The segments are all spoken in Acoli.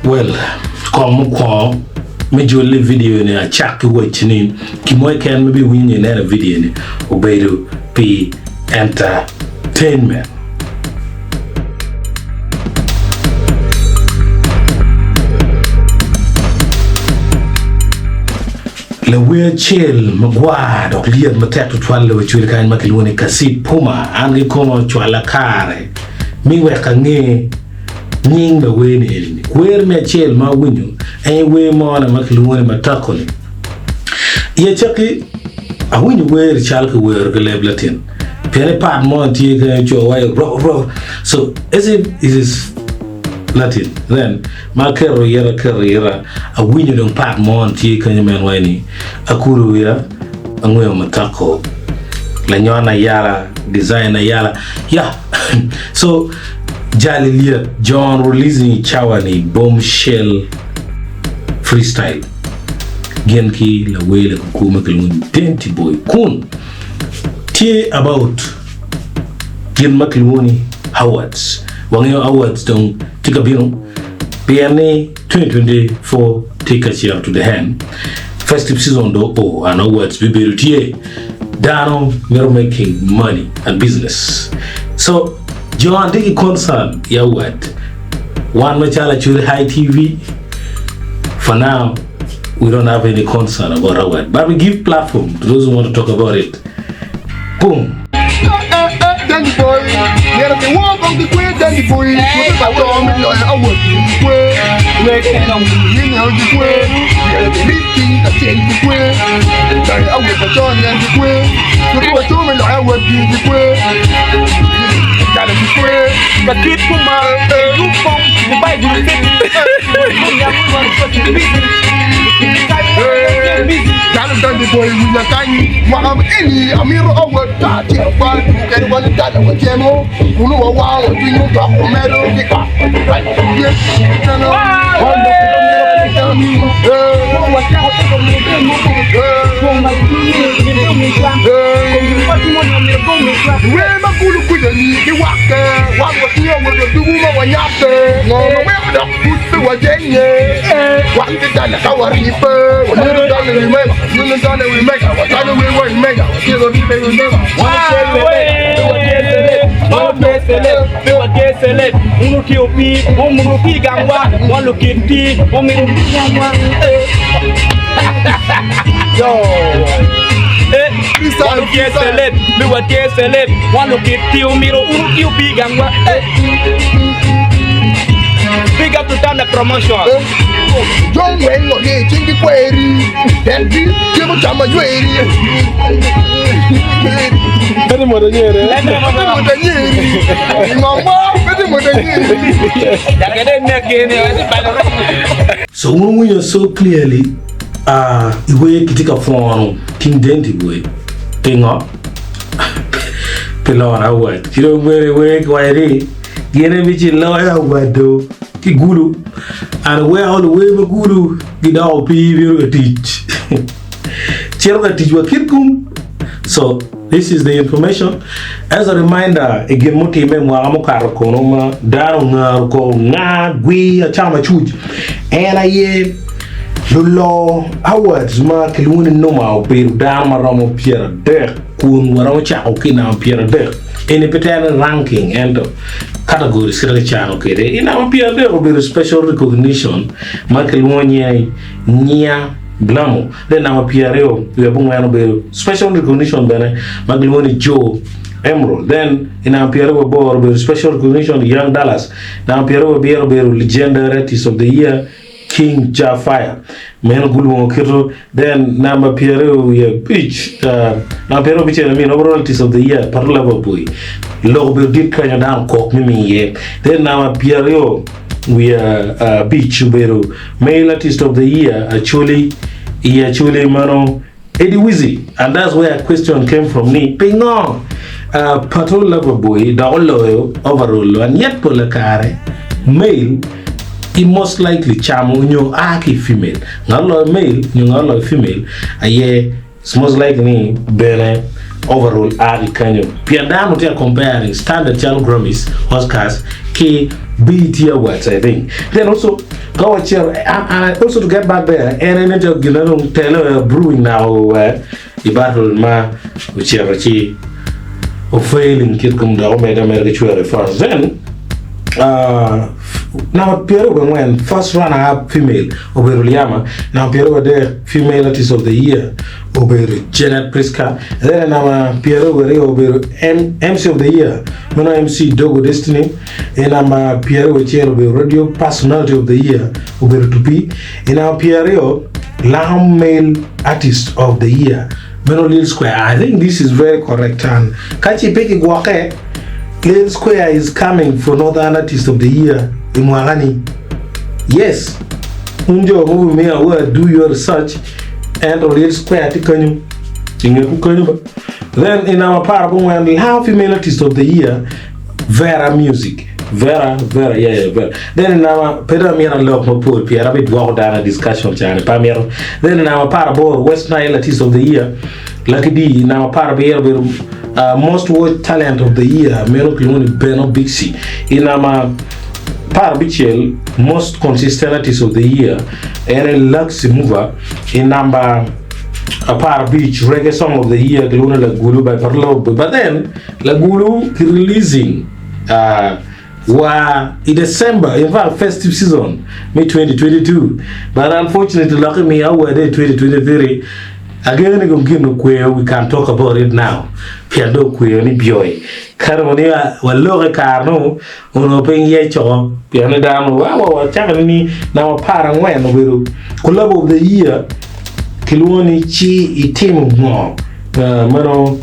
Well, kong mukwongo me jole i vidio ni acak ki wacci ni gin mo keken ma ibiwinyo nyo ineno i vidio ni obedo pi entertainment. Lawer acel magwar dok lyet matek tutwal i lobo cwiny kany ma kilwongo ni Kasip Puma an kikome ocwala kare me wek ange nying lawer ni eni. Wer me acel ma awinyo en aye wer mone ma kilwongo ni Matako-ni. I acakki, awinyo wer-ri calo kiwero ki leb Latin pien i part mo tye kany ocoyo waci ro ro so as if it is Latin then ma aketo ira aketo ira awinyo dong part mo tye kenyo ma en waco ni akudo wiya angweyo matako lanyon ayala design ayala ya so jali lyet John releasing i cawa ni bombshell freestyle gin ki lawer lakuku ma kilwongo ni Denty Boy kun tye about gin ma kilwongo ni awards. Wangeyo awards dong tye ka bino pien ni 2024 tye ka cito to the end. Festive season dong oo and awards bibedo tye. Dano mito making money and business. So John tye ki concern i award. Wan macalo Acholi High TV for now we don't have any concern about award but we give platform to those who want to talk about it. Boom! Dandy boy, myero ki wor kong ki kwer Dandy boy, tute pa to me loyo awot ki kwer, yineo ki kwer, myero ki rib piny kacel ki kwer, loyo awot pa co nyen ki kwer, tute pa co me loyo awot ki kwer, calo ki kwer. Lakit kuma yub kong Baibul Calo Dandy boy winya kany mwaka eni amito awot ka acito kwan kede wa ni dala wa cemo kunu wa wango cwiny odok omedo ki ot pa Wer ma kulu kwija ni ki wakke wan watye awobe dugu ma wanyatte ngo ma weko dok pud pe wajenye wan ki dala ka waribbe wanyuto dala i wi mega wanyuto dala i wi mega wacwalo wer wa i mega watyeko ribbe i wi mega Jo weng orye cinggi kweri, tek gi cemo cam anyweri. Pete moto anyeri. Pete moto anyeri. Ngomwa pete moto anyeri. So wun wuwinyo so clearly uh, i wer kitye ka pwono King Denti boy. Pingo? Pi loro award. Ci dong bene wer kiwaco ni gin aye ci loyo award do ki gulu and weko luwer ma gulu gidoko opii bino ka tic. Cito ka tic wa kit kum. So this is the information as a reminder i gin mutimme i mwaka mukato kono ma dano ongaro koko nga gwi acam acuc en aye lulo awards ma kilwongo ni numa obedo dano ma romo 30 kun waromo cako ki i namba 30 eni pe tere ni ranking ento categories kit ma kicano kwede i namba 30 obedo special recognition ma kilwongo nyinge Nya Blamo Then namba 29 obedo special recognition bene ma gilwongo ni Joe Emerald. Then i namba 28 obedo special recognition Young Dallas. Namba 27 obedo Legendary Artist of the Year King Jah Fire. Meno gulwongo kito. Then namba 25 uh, namba 26 I mean overall Artist of the Year Pato Lover Boy. Lok obedo dit kanyo dano kok me miye. Then namba 25 obedo Male Artist of the Year Acholi. I Acholi meno Eddie Wizzy and that's where question came from ni pingo Pato Lover Boy dok oloyo overall and yet pole kare male i most likely camo nyo a ki i female ngat oloyo male nyo ngat oloyo female aye It's most likely ni bene overall a ki kenyo pien dano tye ka comparing standard calo Grammys, Oscars ki BET Awards I think. Then also ka wacito and, and also to get back there en aye nen calo gin ma dong tele brewing naka i battle ma ocito ci o failing kit kom dok omedde ameda ki cwero i France. Then uh, namba pyeraryo wiye angwen first runner up female obedo Liama, namba pyeraryo wiye adek Female Artist of the Year obedo Janet Prisca, then namba pyeraryo wiye aryo obedo MC of the Year meno MC Dogo Destiny, i namba pyeraryo wiye acel obedo Radio Personality of the Year obedo Tupi, i namba pyeraryo Lango Male Artist of the Year meno Lil Square. I think this is very correct and ka ci pe kigwokke Lil Square is coming for Northern Artist of the Year i mwaka ni. Yes, un jo ma wumiyo award do your research ento Lil Square tye kenyo i ngetwu kenyo ba. Then i namba aparabongwen Lao Female Artist of the Year Vera Music. Vera, Vera, yeah, yeah, Vera. Then i namba pe dong amito alok mapol pien abidwoko dano i discussion cani pe amito. Then i namba aparaboro West Nile Artist of the Year Lucky D. I namba aparabiro obedo uh, Most Watched Talent of the Year meno kilwongo ni Beno Bixi. I namba Apar abicel, Most Consistent Artist of the Year en aye Luxy Mover. I namba 15, Reggae Song of the Year kilwongo ni Lagulu by Parlob. But then Lagulu ki releasing uh, wa i December, in fact festive season me 2022. But unfortunately loki miyo award i 2023. Ageno ni kong gin okweyo, we can talk about it now. Pien dong okweyo ni byoy. Kare mo ni walok i kare nu Onongo piny yec oko pien ni dano wa wa wacako ni namba 14 obedo collabo of the year kilwongo ni ci itimo ngo meno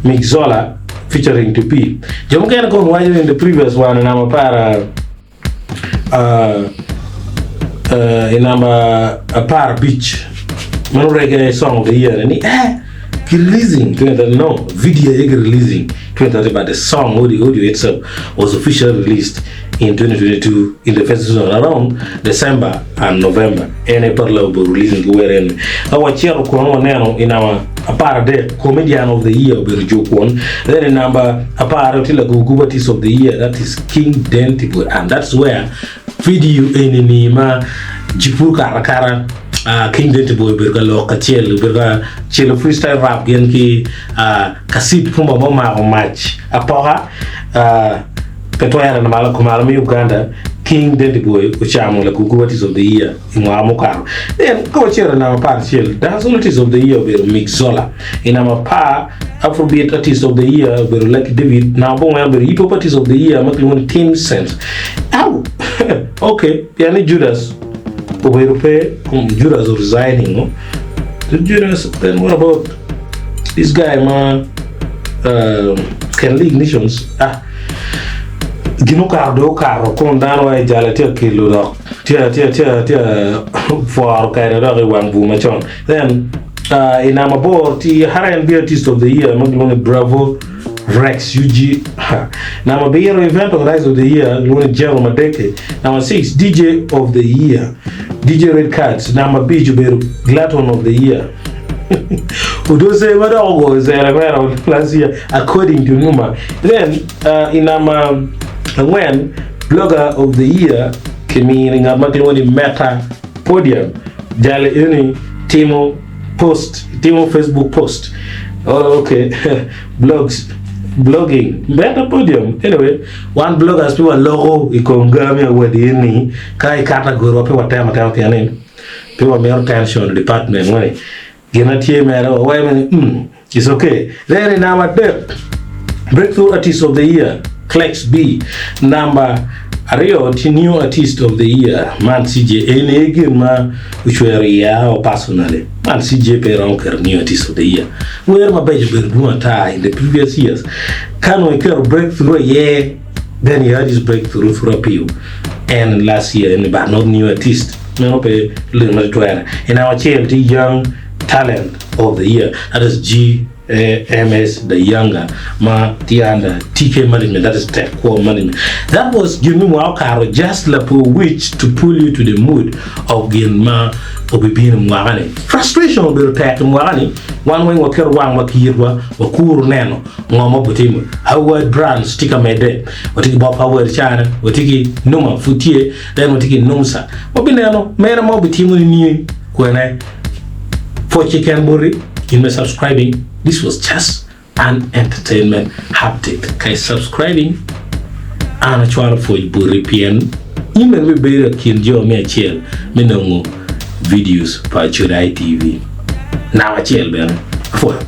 Mixola featuring Tupi. Jo mukene kono waco ni the previous one namba apar i namba 15 meno reggae song of the year ni eh ki releasing 2030 no video aye ki releasing 2030 but the song audio, audio itself was officially released in 2022 in the first season around December and November en aye par labo releasing ki wer eni ka wacito kono waneno i namba 13 comedian of the year obedo Joe Kwon then i namba 12 tye lagugugu artist of the year that is King Dentipur and that's where Vidio eni-ni ma ji pur kato akata, King Denti Boy obedo ka lok kacel, obedo ka celo freestyle rap gin ki Kacid Pumba ma omako mac apoka pe twere malo kumalo me Uganda. King Denti Boy ocamo lakuku Artist of the Year i mwaka mukato. Then ka wacito i namba 11, Dancehall Artist of the Year obedo Mixzola. I namba apar, Afrobeat Artist of the Year obedo Lucky David, namba abongwen obedo Hip Hop Artist of the Year ma kilwongo ni Tim Sense. Au! Ok, pien ni Judas obedo pe, Judas o resigning o. Judas, then what about this guy ma uh, Ken Lee Ignitions? Ah, gin okato dong okato kun dano wa i jale tye ka kelo dok tye tye tye tye pworo kede dok i wang bur macon. Then I namba aboro tye R&B Artist of the Year ma kilwongo ni Bravo Rex UG. Namba abiro Event Organizer of the Year kilwongo ni Jero Madeke. Namba 6 DJ of the Year DJ Red Cards. Namba abic obedo Glutton of the Year Odose ma dok ogoyo zere mere last year according to Numa. Then uh, i namba angwen Blogger of the Year kimini ngat ma kilwongo ni Meta Podium. Jal eni timo post, timo Facebook post. Oh, okay. Blogs, blogging. Better podium. Anyway, wan bloggers pe waloko i kom ga me awadi eni ka ikato agoro pe watemo atema pien ni pe wamito tension i department wani. Gin ma tye mere wawaco ni mm, it's okay. Then i namba adek, Breakthrough Artist of the Year, Klex B. Namba aryo tye New Artist of the Year, man CJ. Eni aye gin ma ocwero iya o personally. Man CJ pe romo keto New Artist of the Year. Wer mabeco obedo dwong ata in the previous years. Ka nongo iketo breakthrough aye, then you had this breakthrough through appeal and last year eni but not new artist. Meno pe leng ma twere. I namba acel tye Young Talent of the Year, that is GMS the Younger ma tye under TK Management, that is Tek Kwo Management. That was gin me mwaka okato just lapo wic to pull you to the mood of gin ma obibino i mwaka-ni. Frustration obedo tek i mwaka-ni, wan weng waketo wangwa ki itwa wakuru neno ngo ma obitimo. Howard Brands tye ka medde, watye ki Bob Howard cana, watye ki Numa pud tye, Then watye ki NUMSA. Wabineno mere ma obitimo nining kwene. Pwoc keken boti in me subscribing. This was just an entertainment update. Ka i subscribing, an acwalo pwoc boti pien in bene ibibedo i kin jo me acel me nongo videos pa Acholi ITV. Namba acel bene. Apwoyo.